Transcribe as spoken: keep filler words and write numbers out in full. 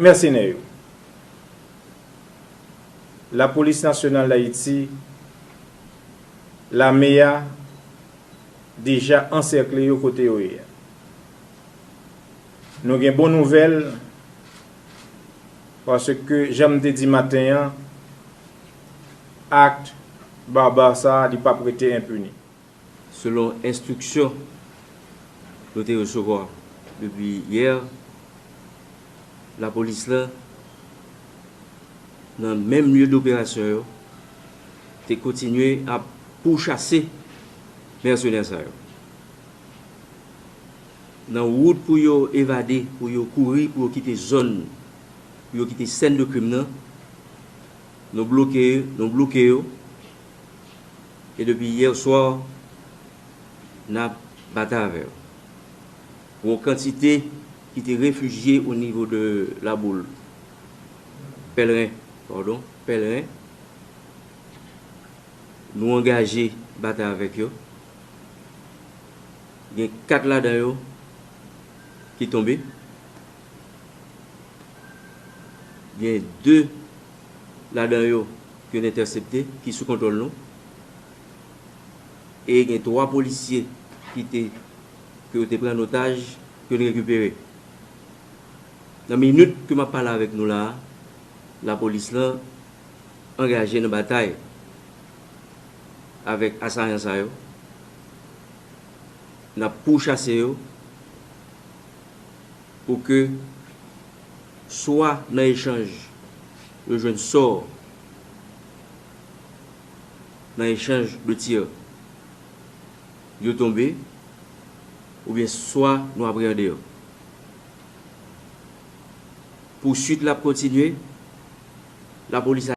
Mèsenè yo. Lapolis Nasyonal d Ayiti, lame a, deja ansèkle yo kote yo ye a. Nou gen bon nouvèl, paske, jan m te di maten an, ak baba sa a, li p ap rete enpini. Selon enstriksyon nou te resevwa depi yè, lapolis la, nan menm lye doperasyon yo, te kontinye ap pouchase mèsenè sa yo. Nan wout pou yo evade, pou yo kouri, pou yo kite zòn, pou yo kite sèn de krim nan, nou bloke, nou bloke yo. E depi yè swa, n ap batay avè yo. Yon kantite ki te refijye o nivo de Laboul, Pèlren, padon, Pèlren, nou angaje batay avèk yo. Gen kat ladan yo ki tonbe. Gen de ladan yo ke n entèsepte, ki sou kontwòl nou. E gen twa polisye ki te, ke yo te pran an otaj, ke n rekipere. Nan minit ke m ap pale avèk nou la a, lapolis lan angaje nan batay avèk asayan sa yo. N ap pouchase yo pou ke swa nan echanj yo jwenn sò nan echanj de tir, yo tonbe, oubyen swa nou apreyande yo. Pouswit la ap kontinye, lapolis